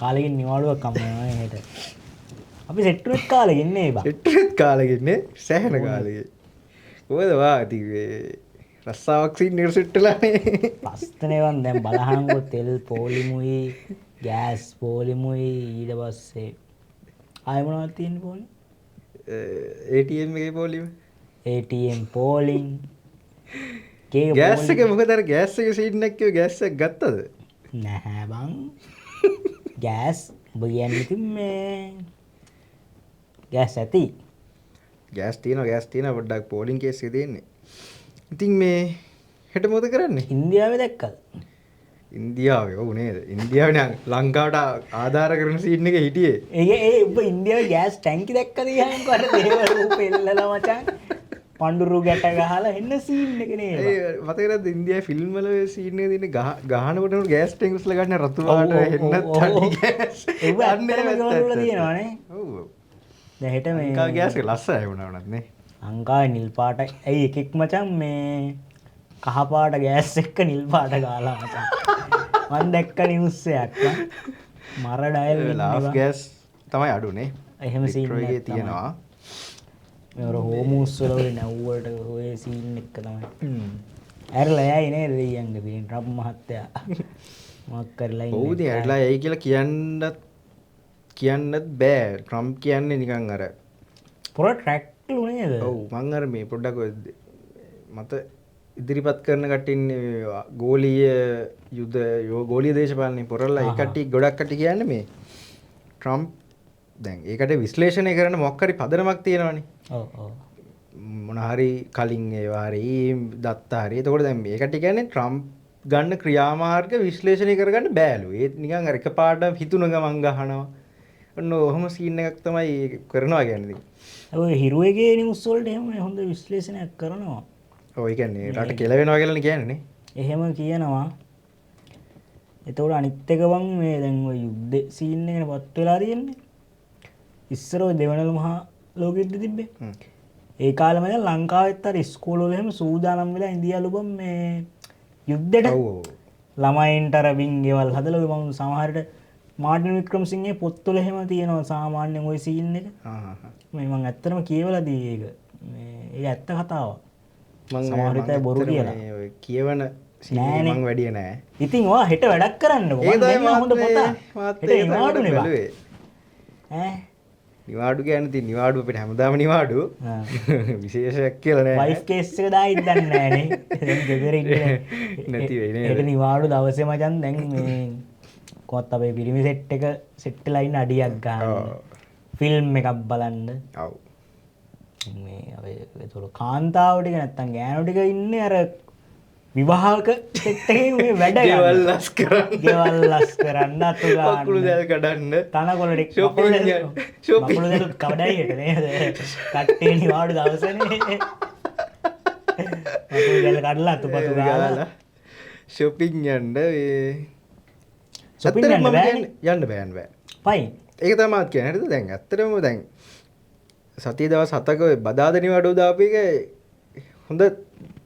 කාලෙකින් නිවාඩුවක් හම්බ වෙනවා නේ හෙට. අපි සෙට් වුණෙත් කාලෙකින් නේ බා. සෙට් වුණෙත් කාලෙකින් නේ සෑහෙන කාලෙකින්. කොහෙද වා ඉතින් මේ රස්සාවක් සීන් එකට සෙට් වෙලානේ. පස්තනේ වන් දැන් බලහන්කෝ තෙල් පොලිමුයි ගෑස් පොලිමුයි ඊට පස්සේ ආයෙ මොනවද තියෙන්නේ පොලි? ATM එකේ පොලිම. ATM polling. Gas එක මොකද අර ගෑස් එක සීන් එකක් කිව්ව ගෑස් එක ගත්තද? නැහැ බං. ගෑස් ඔබ කියන්නේ ඉතින් මේ ගෑස් ඇති. ගෑස් තියෙනවා ගෑස් තියෙනවා පොඩ්ඩක් පෝලිං කේස් එක තියෙන්නේ. ඉතින් මේ හෙට මොකද කරන්නේ? ඉන්දියාවේ දැක්කද? ඉන්දියාවේ ඔව් නේද? ඉන්දියාවේ නං ලංකාවට ආධාර කරන සීන් එකේ හිටියේ. ඒ ඒ ඔබ ඉන්දියාවේ ගෑස් ටැංකි දැක්කද කියන්නකෝ අර දේව රූප එල්ලලා මචං. පඳුරු ගැට ගහලා එන්න සීන් එක නේද? ඒ මතක නැද්ද ඉන්දියාවේ ෆිල්ම් වල ඔය සීන් එක තියෙන්නේ ගහනකොටම ගෑස් ටැංකිස් වල ගන්න රතු පාට එන්න තනි ගෑස්. ඒව ඇත්තටම ගෙවල් වල තියෙනවා නේ. ඔව්. දැන් හෙට මේ ලංකාවේ ගෑස් එක ලස්සනයි වුණා වුණත් නේ. ලංකාවේ නිල් පාටයි. ඇයි එකෙක් මචං මේ කහ පාට ගෑස් එක්ක නිල් පාට ගාලා මචං. මං දැක්ක නිවුස් එකක් බං. මර ඩයල් ඉන්නේ ලාෆ් ගෑස් තමයි අඩු නේ. එහෙම සීන් එකක් තියෙනවා. මේ අර හෝමෝස් වල ඔය නැව් වලට ඔය සීන් එක තමයි. ඇරලා යයි නේද දෙයියන්ගේ පිටින් ට්‍රම්ප් මහත්තයා. මොකක් කරලා ඉන්නේ. ඔව් ඉතින් ඇරලා යයි කියලා කියන්නත් බෑ. ට්‍රම්ප් කියන්නේ නිකන් අර පොර ට්‍රැක් ලු නේද? ඔව් මං අර මේ පොඩ්ඩක් ඔය මත ඉදිරිපත් කරන කට්ටිය ඉන්නේ ගෝලීය යුද ගෝලීය දේශපාලනේ පොරලා ඒ කට්ටිය ගොඩක් කට්ටිය කියන්නේ මේ ට්‍රම්ප් දැන් ඒකට විශ්ලේෂණය කරන්න මොකක් හරි පදනමක් තියෙනවනේ. ඔව් ඔව්. මොන හරි කලින් ඒවා හරි දත්ත හරි. එතකොට දැන් මේ කට්ටිය කියන්නේ ට්‍රම්ප් ගන්න ක්‍රියාමාර්ග විශ්ලේෂණය කරගන්න බෑලු. ඒත් නිකන් අර එකපාරට හිතුන ගමන් ගහනවා. ඔන්න ඔහොම සීන් එකක් තමයි කරනවා කියන්නේ ඉතින්. ඔය හිරු එකේ නිවුස් වලට එහෙම හොඳ විශ්ලේෂණයක් කරනවා. ඔව් ඒ කියන්නේ රට කෙලවෙනවා කියලානේ කියන්නේ නේ. එහෙම කියනවා. එතකොට අනිත් එක බං මේ දැන් ඔය යුද්ධ සීන් එකනේ පත් වෙලා තියෙන්නේ. ඉස්සර ඔය දෙවන මහා ලෝක යුද්ධ තිබ්බේ. ඒ කාලෙම දැන් ලංකාවෙත් අර ඉස්කෝල වල එහෙම සූදානම් වෙලා ඉඳියලු බං මේ යුද්ධෙට. ඔව් ඔව්. ළමයින්ට අර බින් ගෙවල් හදලා ඔය මම සමහරට මාර්ටින් වික්‍රමසිංහගේ පොත්වල එහෙම තියෙනවා සාමාන්‍යයෙන් ওই සීන් එක. මේ මං ඇත්තටම කියවලා දී ඒක. මේ ඒක ඇත්ත කතාවක්. මං සමහර විට බොරු කියලා. මේ ඔය කියවන සීන් මං වැඩිය නෑ. ඉතින් ඔයා හෙට වැඩක් කරන්නකෝ. මං දෙන්න හොඳ පොත. හෙට නිවාඩුනේ බං. ඈ නිවාඩු කියන්නේ ඉතින් නිවාඩු අපිට හැමදාම නිවාඩු. විශේෂයක් කියලා නෑ. වයිෆ් කේස් එක දායිත් දන්නේ නෑනේ. දැන් ගෙදර ඉන්නේ නැති වෙයි නේද? හෙට නිවාඩු දවසේ මචං දැන් මේ කොහොමත් අපේ පිරිමි සෙට් එක සෙට් වෙලා ඉන්න අඩියක් ගන්න. ෆිල්ම් එකක් බලන්න. ඔව්. මේ අපේ ඒතකොට කාන්තාව ටික නැත්තම් ගෑනු ටික ඉන්නේ අර විවාහක සෙට් එකේ මේ වැඩ ගන්න. ගෙවල් ලස් කරන්න. ගෙවල් ලස් කරන්න, අතු ගන්න. වකුළු දැල් කඩන්න. තනකොළ ටික ෂොපින් යන්න. ෂොපින්. වකුළු දැලුත් කඩයි හෙට නේද? කට්ටිය නිවාඩු දවසනේ. වකුළු දැල් කඩලා අතුපතු ගාලා. ෂොපින් යන්න මේ ෂොපින් යන්න බෑනේ. යන්න බෑ යන්න බෑ. පයින්. ඒක තමයි මාත් කියන්නේ හරිද? දැන් ඇත්තටම දැන් සතිය දවස් 7ක ඔය බදාදා නිවාඩුව දාපු එක හොඳ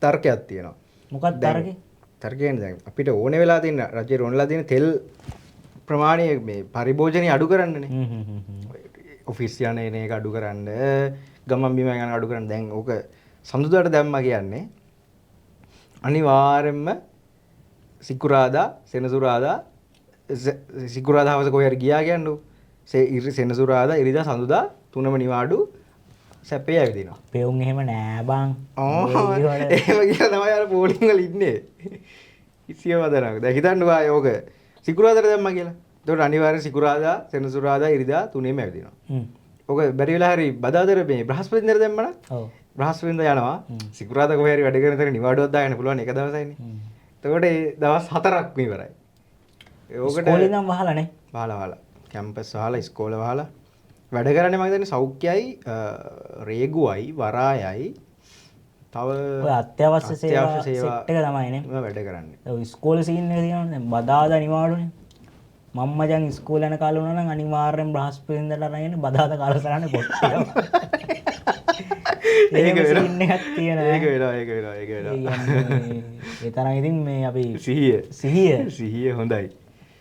තර්කයක් තියෙනවා. මොකක්ද තර්කේ? තර්කය කියන්නේ දැන් අපිට ඕනේ වෙලා තියෙන රජයට ඕනේ වෙලා තියෙන තෙල් ප්‍රමාණය මේ පරිභෝජනය අඩු කරන්නනේ. ඔෆිස් යන එන එක අඩු කරන්න, ගමන් බිමන් යන අඩු කරන්න. දැන් ඕක සඳුදාට දැම්මා කියන්නේ අනිවාර්යෙන්ම සිකුරාදා සෙනසුරාදා සිකුරාදා හවස කොහේ හරි ගියා කියන්නකෝ. සෙනසුරාදා ඉරිදා සඳුදා තුනම නිවාඩු සැපේ ඇවිදිනවා. පෙවුන් එහෙම නෑ බං. එහෙම කියලා තමයි අර පෝලිං වල ඉන්නේ. කිසිම වදනක්. දැන් හිතන්නකෝ ආයේ ඕක සිකුරාදාට දැම්මා කියලා. එතකොට අනිවාර්යෙන් සිකුරාදා සෙනසුරාදා ඉරිදා තුනේම ඇවිදිනවා. ඕක බැරි වෙලා හරි බදාදර මේ බ්‍රහස්පතින්දර දැම්මා නම් ඔව්. බ්‍රහස්පතින්දා යනවා. සිකුරාදා කොහේ හරි වැඩ කරන තැන නිවාඩුවක් දාගන්න පුළුවන් එක දවසයිනේ. එතකොට ඒ දවස් 4ක් ඉවරයි. ඕකට ඉස්කෝලේ නම් වහලා නේ. වහලා වහලා. කැම්පස් වහලා ඉස්කෝල වහලා වැඩ කරන්නේ මම හිතන්නේ සෞඛ්‍යයි රේගුවයි වරායයි තව ඔය අත්‍යවශ්‍ය සේවා සෙට් එක තමයි නේ මම වැඩ කරන්නේ. ඔව් ඉස්කෝලේ සීන් එක තියෙනවනේ දැන් බදාදා නිවාඩුනේ. මම මචං ඉස්කෝලේ යන කාලේ වුණා නම් අනිවාර්යෙන් බ්‍රහස්පතින්දාට අරන් එන්නේ බදාදා කාලසටහනේ පොත් ටික. ඒක වෙනවා. සීන් එකක් තියෙනවා. ඒක වෙනවා ඒක වෙනවා ඒක වෙනවා. ඒ තරම් ඉතින් මේ අපි සිහිය සිහිය සිහිය හොඳයි.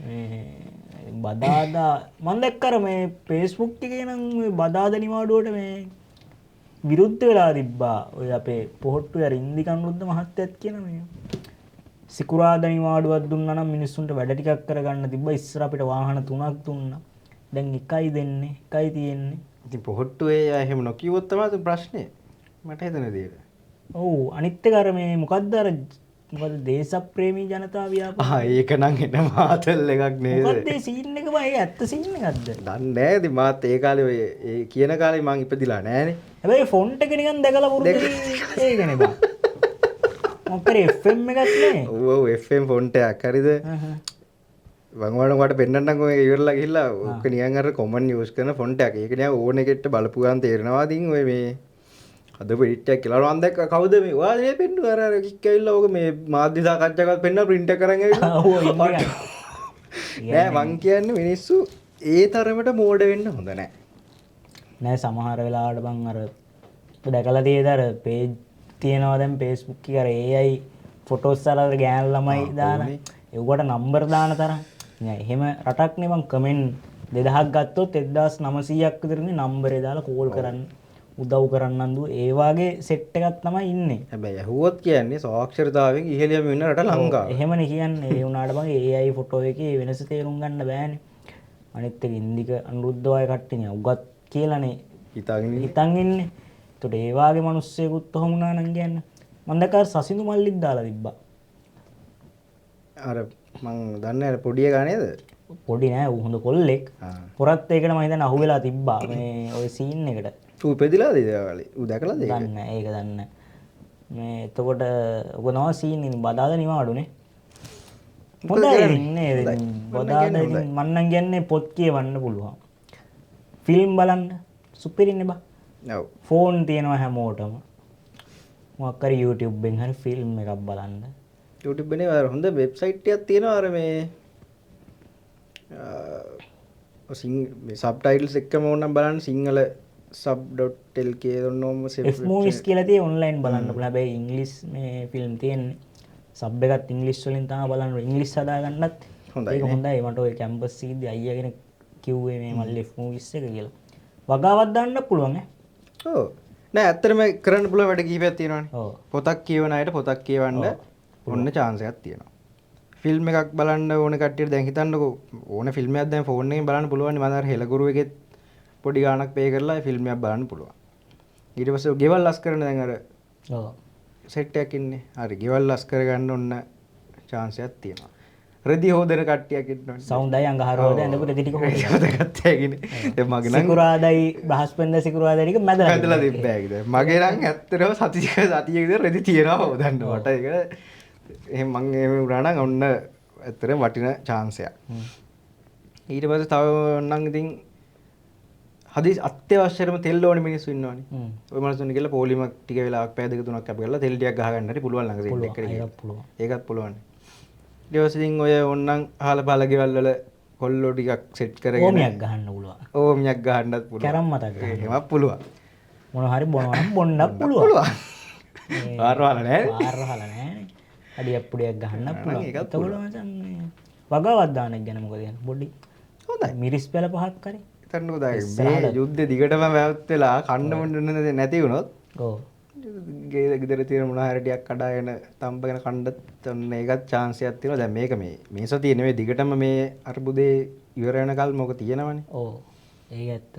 මේ බදාදා මං දැක්ක අර මේ Facebook එකේ නම් මේ බදාදා නිවාඩුවට මේ විරුද්ධ වෙලා තිබ්බා. ඔය අපේ පොහොට්ටුවේ අර ඉන්දික අනුරුද්ධ මහත්තයත් කියන මේ සිකුරාදා නිවාඩුවක් දුන්නා නම් මිනිස්සුන්ට වැඩ ටිකක් කරගන්න තිබ්බා. ඉස්සර අපිට වාහන 3ක් දුන්නා. දැන් එකයි දෙන්නේ, එකයි තියෙන්නේ. ඉතින් පොහොට්ටුවේ අය එහෙම නොකියුවොත් තමයි ප්‍රශ්නේ. මට හිතෙන විදියට. ඔව් අනිත් එක අර මේ මොකද්ද අර මොකද්ද දේශප්‍රේමී ජනතා ව්‍යාපාර. ආ ඒක නම් එන මාතල් එකක් නේද? මොකද්ද ඒ සීන් එක බං? ඒ ඇත්ත සීන් එකක්ද? දන්නේ නෑ ඉතින් මාත් ඒ කාලේ ඔය ඒ කියන කාලේ මං ඉපදිලා නෑනේ. හැබැයි ෆොන්ට් එක නිකන් දැකලා පුරුදු ඒකනේ බං. මොකද FM එකක් නේ. ඔව් ඔව් FM font එකක් හරිද? මං ඔයාලට පෙන්නන්නම් ඔය ඉවරලා ගිහිල්ලා ඔක නිකන් අර කොමන් යූස් කරන ෆොන්ට් එකක්. ඒක නිකන් ඕන එකට බලපු ගමන් තේරෙනවා. ඉතින් ඔය මේ අදපු එඩිට් එකක් කියලා මං දැක්ක කවුද මේ ඔයාලා නේ පෙන්නුවා අර අර කික් ඇවිල්ලා ඕක මේ මාධ්‍ය සාකච්ඡාවකත් පෙන්නුවා ප්‍රින්ට් එක කරන් ඇවිල්ලා. ඔව් ඉන්නේ. නෑ මං කියන්නේ මිනිස්සු ඒ තරමට මෝඩ වෙන්න හොඳ නෑ. නෑ සමහර වෙලාවට බං අර දැකලා තියෙද අර පේජ් තියෙනවා දැන් Facebook එකේ අර AI photos අර ගෑනු ළමයි දාන ඒවට නම්බර් දාන තරම්. නෑ එහෙම රටක් නේ බං. කමෙන්ට් 2000ක් ගත්තොත් 1900ක් විතර ඉන්නේ නම්බරේ දාලා කෝල් කරන්න උදව් කරන්නන් දුව ඒ වාගේ සෙට් එකක් තමයි ඉන්නේ. හැබැයි ඇහුවොත් කියන්නේ සාක්ෂරතාවයෙන් ඉහළියම ඉන්න රට ලංකාව. එහෙමනේ කියන්නේ. ඒ වුණාට බං AI photo එකේ වෙනස තේරුම් ගන්න බෑනේ. අනිත් එක ඉන්දික අනුරුද්ධ අය කට්ටිය නේ උගත් කියලානේ හිතන් ඉන්නේ. ඒතකොට ඒ වාගේ මිනිස්සෙකුත් ඔහොම වුණා නම් කියන්න. මං දැක්කා සසිඳු මල්ලිත් දාලා තිබ්බා. අර මං දන්නේ අර පොඩි එකා නේද? පොඩි නෑ ඌ හොඳ කොල්ලෙක්. පොරත් ඒකට මං හිතන්නේ අහුවෙලා තිබ්බා මේ ඔය සීන් එකට. ඌ ඉපදිලාද ඒ කාලේ? ඌ දැකලාද ඒක? දන්නේ නෑ ඒක දන්නේ නෑ. මේ එතකොට ඔක තමයි සීන් ඉතින් බදාදා නිවාඩුනේ. හොඳයි නේද? බදාදා ඉතින් මං නම් කියන්නේ පොත් කියවන්න පුළුවන්. ෆිල්ම් බලන්න සුපිරිනේ බා. ඔව්. ෆෝන් තියෙනවා හැමෝටම. මොකක් හරි YouTube එකෙන් හරි ෆිල්ම් එකක් බලන්න. YouTube එකේ අර හොඳ වෙබ්සයිට් එකක් තියෙනවා අර මේ මේ සබ්ටයිටල්ස් එක්කම ඕනනම් බලන්න සිංහල sub.lk ඔන්නෝම F movies කියලා තියෙ ඔන්ලයින් බලන්න පුළුවන්. හැබැයි ඉංග්‍රීසි මේ ෆිල්ම් තියෙන්නේ. සබ් එකත් ඉංග්‍රීසි වලින් තමයි බලන්න ඕනේ. ඉංග්‍රීසි හදාගන්නත් හොඳයි. ඒක හොඳයි. මට ඔය කැම්පස් එකේදී අයියා කෙනෙක් කිව්වේ මේ මල්ලි F movies එක කියලා. වගාවක් දාන්න පුළුවන් ඈ. ඔව්. නෑ ඇත්තටම කරන්න පුළුවන් වැඩ කිහිපයක් තියෙනවානේ. ඔව්. පොතක් කියවන අයට පොතක් කියවන්න ඔන්න චාන්ස් එකක් තියෙනවා. ෆිල්ම් එකක් බලන්න ඕන කට්ටියට දැන් හිතන්නකෝ ඕන ෆිල්ම් එකක් දැන් ෆෝන් එකෙන් බලන්න පුළුවන් නේ. මම අර හෙළගුරු එකෙත් පොඩි ගාණක් පේ කරලා ෆිල්ම් එකක් බලන්න පුළුවන්. ඊට පස්සේ ගෙවල් අස් කරන දැන් අර ඔව් සෙට් එකක් ඉන්නේ. හරි ගෙවල් අස් කරගන්න ඔන්න චාන්ස් එකක් තියෙනවා. රෙදි හොදන කට්ටියක් ඉන්නවනේ. සෞන්දයි අඟහරු හොදන ඇඳපු රෙදි ටික හොදගත්තා ඒකනේ. දැන් මගේ නම් සිකුරාදයි බ්‍රහස්පතින්දා සිකුරාදයි ටික මැදලා තිබ්බා ඒක. දැන් මගේ නම් ඇත්තටම සතියක විතර රෙදි තියෙනවා හොදන්න. මට ඒක එහෙම මං එහෙම වුණා නම් ඔන්න ඇත්තටම වටින චාන්ස් එකක්. ඊට පස්සේ තව නම් ඉතින් හදිසි අත්‍යවශ්‍යම තෙල් ඕනේ මිනිස්සු ඉන්නවනේ. ඔය මිනිස්සුන් කියලා පොලිමක් ටික වෙලාවක් පැය දෙක තුනක් අපි කරලා තෙල් ටිකක් ගහ ගන්න හරි පුළුවන් ළඟ සෙට් එක කරගෙන. ඒකත් පුළුවන්. ඊට පස්සේ ඉතින් ඔය ඕන්නම් අහල පහල ගෙවල් වල කොල්ලෝ ටිකක් සෙට් කරගෙන ඕමියක් ගහන්න පුළුවන්. ඕමියක් ගහන්නත් පුළුවන්. කැරම් මතක් ගහන්න. එහෙමත් පුළුවන්. මොන හරි බොනවා නම් බොන්නත් පුළුවන්. වාර වහලා නෑනේ. වාර වහලා නෑනේ. අඩියක් පුඩියක් ගහන්නත් පුළුවන්. ඒකත් පුළුවන්. මචං මේ වගාවක් දාන එක ගැන මොකද කියන්නේ? පොඩි හොඳයි. මිරිස් පැල පහක් හරි. හිතන්නකෝ දැන් මේ යුද්ධෙ දිගටම වැවුත් වෙලා කන්න බොන්න නැති වුණොත් ඔව් ගේ ගෙදර තියෙන මොන හරි ටිකක් කඩාගෙන තම්බගෙන කන්නත් ඔන්න ඒකත් චාන්ස් එකක් තියෙනවා. දැන් මේක මේ සතියේ නෙමෙයි දිගටම මේ අර්බුදේ ඉවර වෙනකල් මොක තියෙනවනේ. ඔව් ඒක ඇත්ත.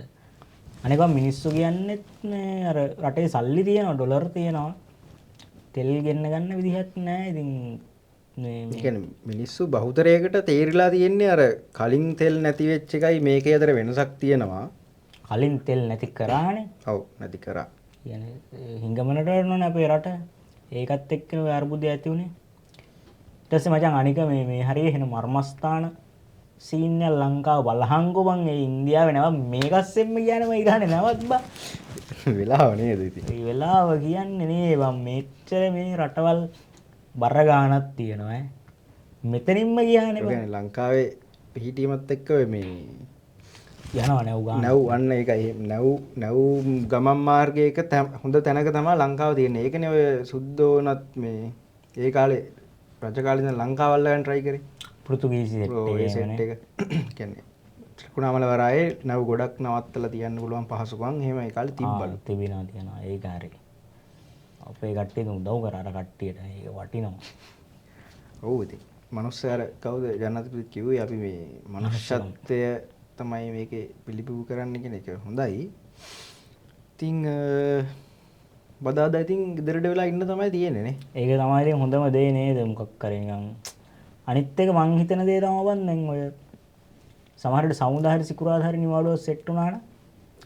අනේක මිනිස්සු කියන්නේත් මේ අර රටේ සල්ලි තියෙනවා ඩොලර් තියෙනවා තෙල් ගෙන්න ගන්න විදිහක් නෑ. ඉතින් මේ ඒ කියන්නේ මිනිස්සු බහුතරයකට තේරිලා තියෙන්නේ අර කලින් තෙල් නැති වෙච්ච එකයි මේකේ අතර වෙනසක් තියෙනවා. කලින් තෙල් නැති කරානේ. ඔව් නැති කරා. කියන්නේ හිඟමනට වරනෝනේ අපේ රට. ඒකත් එක්ක ඔය අර්බුදය ඇති වුණේ. ඊට පස්සේ මචං අනික මේ මේ හරිය එහෙන මර්මස්ථාන සීන් එක ලංකාව බලහන්කෝ බං. ඒ ඉන්දියාවේ නැව මේකස්සෙන්ම කියන්නේ මම ඉරානේ නැවත් බං. වෙලාව නේද ඉතින්. ඒ වෙලාව කියන්නේ නේ බං මෙච්චර මේ රටවල් බර ගානක් තියෙනවා ඈ. මෙතනින්ම ගියානේ බං. ඒ කියන්නේ ලංකාවේ පිහිටීමත් එක්ක ඔය මේ යනවා නැව් ගාන. නැව් අන්න ඒකයි. නැව් ගමන් මාර්ගයක හොඳ තැනක තමයි ලංකාව තියෙන්නේ. ඒකනේ ඔය සුද්දෝ වුණත් මේ ඒ කාලේ රජ කාලේ ඉඳන් ලංකාව අල්ලගන්න try කරේ. පෘතුගීසි සෙට් එක. ඒ සෙට් එක. කියන්නේ කුණාමල වරායේ නැව් ගොඩක් නවත්තලා තියන්න පුළුවන් පහසුකම් එහෙම ඒ කාලේ තිබ්බලු. තිබිනවා තියනවා. ඒක හරි. අපේ කට්ටියට උදව් කරා අර කට්ටියට. ඒක වටිනවා. ඔව් ඉතින්. මනුස්සය අර කවුද ජනාධිපති කිව්වේ අපි මේ මනුෂ්‍යත්වය තමයි මේකේ පිළිබිඹු කරන්න කියන එක හොඳයි. ඉතින් බදාදා ඉතින් ගෙදරට වෙලා ඉන්න තමයි තියෙන්නේ නේ. ඒක තමයි ඉතින් හොඳම දේ නේද මොකක් කරේ නිකන්. අනිත් එක මං හිතන දේ තමයි බං දැන් ඔය සමහර විට සමුදාය හරි සිකුරාදා හරි නිවාඩුව සෙට් වුණා නම්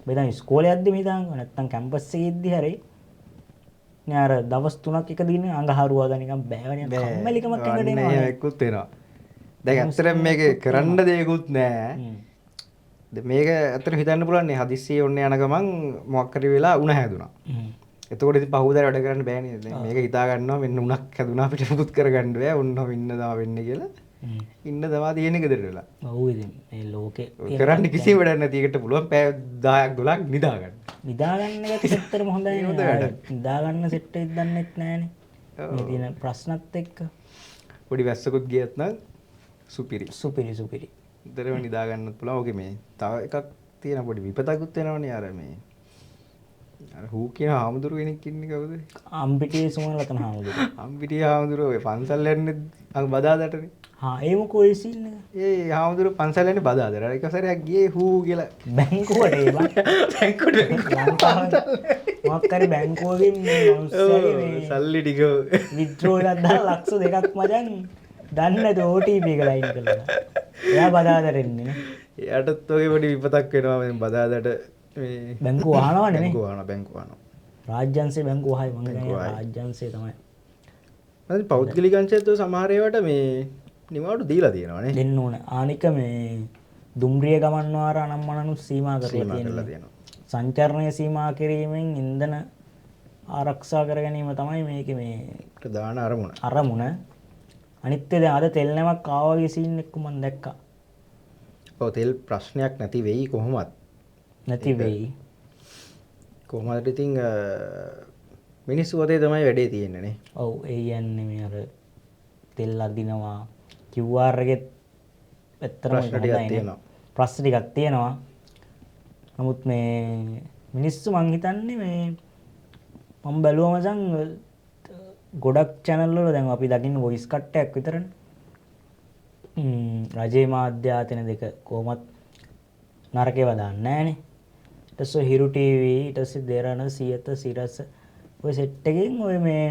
මේ දැන් ඉස්කෝලේ යද්දි හිතාන්කෝ නැත්තම් කැම්පස් එකේ ඉද්දි හරි නේ අර දවස් තුනක් එක දින අඟහරුවාදා නිකන් බෑවනේ කම්මැලිකමක් ඇඟට එනවා. එහෙම එක්කුත් එනවා. දැන් ඇත්තටම මේක කරන්න දෙයක්වත් නෑ. මේක ඇත්තටම හිතන්න පුළුවන් නේ හදිස්සියේ ඔන්න යන ගමන් මොකක් හරි වෙලා උණ හැදුනා. එතකොට ඉතින් පහුවදා වැඩ කරන්න බෑ නේද? දැන් මේක හිතා ගන්නවා මෙන්න උණක් හැදුනා අපිට මොකුත් කරගන්න බෑ. ඔන්න ඉන්න තමයි වෙන්නේ කියලා. ඉන්න තමයි තියෙන ගෙදරට වෙලා. ඔව් ඉතින් මේ ලෝකේ කරන්න කිසිම වැඩක් නැති එකට පුළුවන් පැය 10ක් 12ක් නිදා ගන්න. නිදා ගන්න එකත් ඇත්තටම හොඳයි නේ. නිදා ගන්න සෙට් එකක් දන්නෙත් නෑනේ. මේ තියෙන ප්‍රශ්නත් එක්ක. පොඩි වැස්සකුත් ගියත් නම් සුපිරි. සුපිරි සුපිරි. ඉතරම නිදා ගන්නත් පුළුවන්. ඕකේ මේ තව එකක් තියෙන පොඩි විපතකුත් වෙනවනේ අර මේ අර හූ කියන හාමුදුරු කෙනෙක් ඉන්නේ කවුද? අම්පිටියේ සුමනලතන හාමුදුරුවෝ. අම්පිටියේ හාමුදුරුවෝ ඔය පන්සල් යන්නේ බදාදටනේ. හා ඒ මොකෝ ඒ සීන් එක? ඒ හාමුදුරුවෝ පන්සල් යන්නේ බදාදට. අර එක සැරයක් ගියේ හූ කියලා බැංකුවට ඒ බං. බැංකුවට මොකක් හරි බැංකුවකින් මේ මිනිස්සුගේ මේ සල්ලි ටික විත්ඩ්‍රෝ එකක් දාලා ලක්ෂ 2ක් මචං දන්නේ නැතුව OTP එක ලයින් කරලා. එයා බදාදට එන්නේ නේ. එයාටත් ඔය පොඩි විපතක් වෙනවා මේ බදාදට මේ බැංකුව වහනවනේ නේ. බැංකුව වහනවා බැංකුව වහනවා. රාජ්‍යංශේ බැංකුව වහයි මං හිතන්නේ රාජ්‍යංශේ තමයි. මම පෞද්ගලික අංශයත් ඔය සමහර ඒවාට මේ නිවාඩු දීලා තියෙනවා නේ. දෙන්න ඕන. ආනික මේ දුම්රිය ගමන් වාර අනම්මනනු සීමා කරලා තියෙනවා. සංචරණය සීමා කිරීමෙන් ඉන්ධන ආරක්ෂා කර ගැනීම තමයි මේකේ මේ ප්‍රධාන අරමුණ. අරමුණ. අනිත් ඒ දැන් අද තෙල් නැවක් ආවා වගේ සීන් එකක් මම දැක්කා. ඔව් තෙල් ප්‍රශ්නයක් නැති වෙයි කොහොමත්. නැති වෙයි. කොහොමද ඉතින් මිනිස්සු වතේ තමයි වැඩේ තියෙන්නේ නේ. ඔව් ඒ කියන්නේ මේ අර තෙල් අදිනවා QR එකෙත් ඇත්තටම ප්‍රශ්න ටිකක් තියෙනවා. ප්‍රශ්න ටිකක් තියෙනවා. නමුත් මේ මිනිස්සු මං හිතන්නේ මේ මම බැලුවා මචං ගොඩක් චැනල් වල දැන් අපි දකින්න වොයිස් කට් එකක් විතරනේ. රජයේ මාධ්‍ය ආයතන දෙක කොහොමත් නරක ඒවා දාන්නේ නෑනේ. ඊට පස්සේ හිරු ටීවී ඊට පස්සේ දෙරණ සියත සිරස ඔය සෙට් එකෙන් ඔය මේ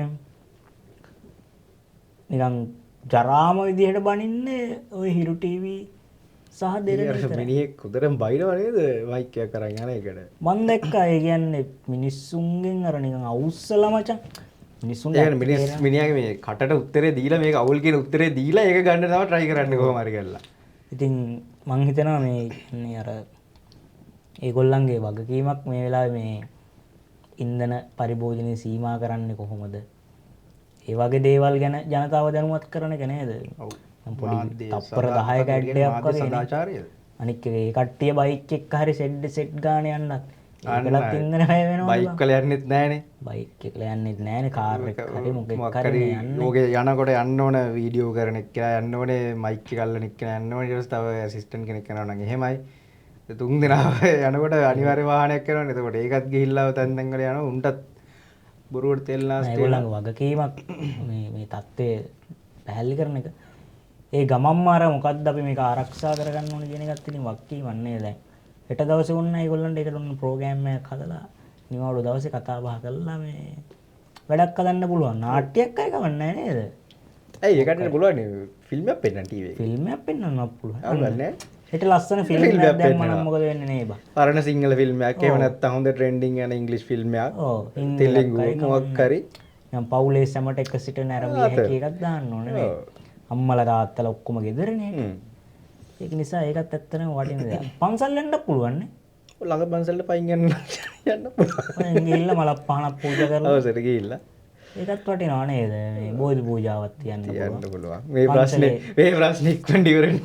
නිකන් ජරාම විදිහට බනින්නේ ඔය හිරු ටීවී සහ දෙරණ විතරයි. මිනිහෙක් උදරෙන් බයිනවා නේද මයික් එකක් අරන් යන එකට. මං දැක්කා ඒ කියන්නේ මිනිස්සුන්ගෙන් අර නිකන් අවුස්සලා මචං. මිනිස්සුන් මිනිහාගේ මේ කටට උත්තරේ දීලා මේක අවුල් කියන උත්තරේ දීලා ඒක ගන්න තමයි try කරන්නේ කොහොම හරි කරලා. ඉතින් මං හිතනවා මේ කියන්නේ අර ඒගොල්ලන්ගේ වගකීමක් මේ වෙලාවේ මේ ඉන්ධන පරිභෝජනය සීමා කරන්නේ කොහොමද? ඒ වගේ දේවල් ගැන ජනතාව දැනුවත් කරන එක නේද? ඔව්. පොඩි තප්පර 10ක ඇඩ් එකක් වගේ සදාචාරය. අනික් එක ඒ කට්ටිය බයික් එක්ක හරි සෙට් ගාන යන්නත් ඒකලත් ඉන්ධන වැය වෙනවා. බයික් වල යන්නෙත් නෑනේ. බයික් එක යන්නෙත් නෑනේ කාර් එක හරි මොකෙක් හරි යන්නේ. ඕකේ යනකොට යන්න ඕන වීඩියෝ කරන එක්කෙනා යන්න ඕනේ මයික් එක අල්ලන එක්කෙනා යන්න ඕනේ ඊට පස්සේ තව ඇසිස්ටන්ට් කෙනෙක් යනවා නම් එහෙමයි. තුන් දෙනා යනකොට අනිවාර්ය වාහනයක් කරනවනේ. එතකොට ඒකත් ගිහිල්ලා තැන් තැන් වල යනවා. උන්ටත් බොරුවට තෙල් නාස්ති වෙනවා. ඒගොල්ලන්ගේ වගකීමක් මේ මේ තත්ත්වය පැහැදිලි කරන එක. ඒ ගමන්ම අර මොකද්ද අපි මේක ආරක්ෂා කරගන්න ඕනේ කියන එකත් ඉතින් වගකීමක් නේද දැන්. හෙට දවසේ ඔන්න ඒගොල්ලන්ට ඒකට ඔන්න ප්‍රෝග්‍රෑම් එකක් හදලා නිවාඩු දවසේ කතා බහ කරලා මේ වැඩක් හදන්න පුළුවන්. නාට්‍යයක් හරි කමක් නැහැ නේද? ඇයි ඒ කට්ටියට පුළුවන් නේ ෆිල්ම් එකක් පෙන්නන්න ටීවී එකේ. ෆිල්ම් එකක් පෙන්නන්නත් පුළුවන්. අවුලක් නෑ. හෙට ලස්සන ෆිල්ම් එකක් දැම්මම නම් මොකද වෙන්නේ නේ බා. පරණ සිංහල ෆිල්ම් එකක් එහෙම නැත්නම් හොඳ ට්‍රෙන්ඩින් යන ඉංග්‍රීසි ෆිල්ම් එකක්. ඔව්. තෙලුගු මොකක් හරි. නිකන් පවුලේ සැමට එක සිට නැරඹිය හැකි එකක් දාන්න ඕනේ නේ. අම්මලා තාත්තලා ඔක්කොම ගෙදරනේ. ඒක නිසා ඒකත් ඇත්තටම වටින දෙයක්. පන්සල් යන්නත් පුළුවන් නේ. ඔව් ළඟ පන්සලට පයින් යන්න යන්න පුළුවන්. පයින් ගිහිල්ලා මලක් පහනක් පූජා කරලා. ඔව් සර් ගිහිල්ලා. ඒකත් වටිනවා නේද? මේ බෝධි පූජාවක් තියන්න පුළුවන්. මේ ප්‍රශ්නේ ඉක්මනට ඉවර වෙන්න.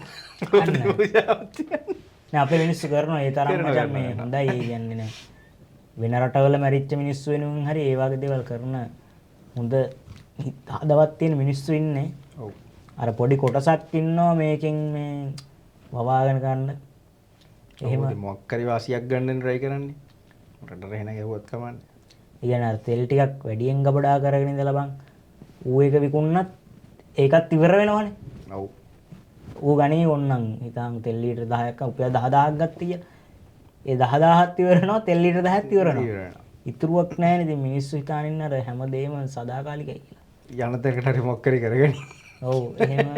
බෝධි පූජාවක් තියන්න. නෑ අපේ මිනිස්සු කරනවා ඒ තරම් මචං මේ හොඳයි ඒ කියන්නේ නෑ. වෙන රටවල මැරිච්ච මිනිස්සු වෙනුවෙන් හරි ඒ වගේ දේවල් කරන හොඳ හදවත් තියෙන මිනිස්සු ඉන්නේ. ඔව්. අර පොඩි කොටසක් ඉන්නවා මේකෙන් මේ වවාගෙන ගන්න. එහෙම මොකක් හරි වාසියක් ගන්න try කරන්නේ. රටට එහෙන ගැහුවත් කමන්නේ. ඒ කියන්නේ අර තෙල් ටිකක් වැඩියෙන් ගබඩා කරගෙන ඉඳලා බං ඌ ඒක විකුණනත් ඒකත් ඉවර වෙනවනේ. ඔව්. ඌ ගණේ ඕන්නම් හිතාන් තෙල් ලීටර් 10ක් උපයා 10000ක් ගත්ත කියලා. ඒ 10000ත් ඉවර වෙනවා තෙල් ලීටර් 10ත් ඉවර වෙනවා. ඉතුරුවක් නැහැ නේ. ඉතින් මිනිස්සු හිතාන ඉන්න අර හැමදේම සදාකාලිකයි කියලා. යන තැනකට හරි මොකක් හරි කරගනි. ඔව් එහෙම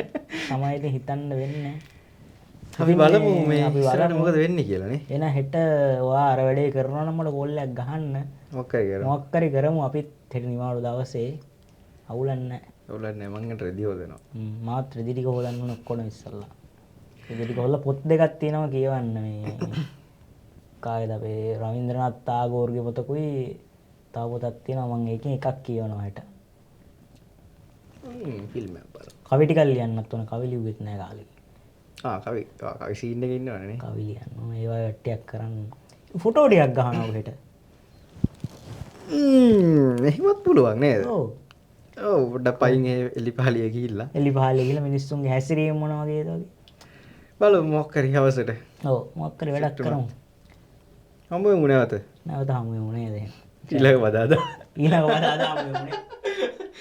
තමයි ඉතින් හිතන්න වෙන්නේ. අපි බලමු මේ ඉස්සරහට මොකද වෙන්නේ කියලා නේ. එහෙනම් හෙට ඔයා අර වැඩේ කරනවා නම් මට කෝල් එකක් ගහන්න. මොකක් හරි කරමු. මොකක් හරි කරමු අපිත් හෙට නිවාඩු දවසේ. අවුලක් නැහැ. අවුලක් නැහැ මං හෙට රෙදි හොදනවා. මාත් රෙදි ටික හොදන්න ඕන ඔක්කොම ඉස්සල්ලා. රෙදි ටික හොදලා පොත් දෙකක් තියෙනවා කියවන්න මේ. කාගේද අපේ රවීන්ද්‍රනාත් ටාගෝර්ගේ පොතකුයි තව පොතක් තියෙනවා මං ඒකෙන් එකක් කියවනවා හෙට. ෆිල්ම් එකක් බලමු. කවි ටිකක් ලියන්නත් ඕන. කවි ලිව්වෙත් නෑ කාලෙක. කවි කවි සීන් එකේ ඉන්නවනේ නේ. කවි ලියන්න ඕන. ඒ වගේ ටිකක් කරන්න. ෆොටෝ ටිකක් ගහනවා හෙට. එහෙමත් පුළුවන් නේද? ඔව්. ඔව් පොඩ්ඩක් පයින් එලි පහලිය ගිහිල්ලා. එලි පහලිය ගිහිල්ලා මිනිස්සුන්ගේ හැසිරීම මොන වගේද වගේ. බලමු මොකක් හරි හවසට. ඔව් මොකක් හරි වැඩක් කරමු. හම්බ වෙමු නැවත. නැවත හමු වෙමු නේද එහෙනම්. ඊළඟ බදාදා. ඊළඟ බදාදා හමු වෙමු නේ.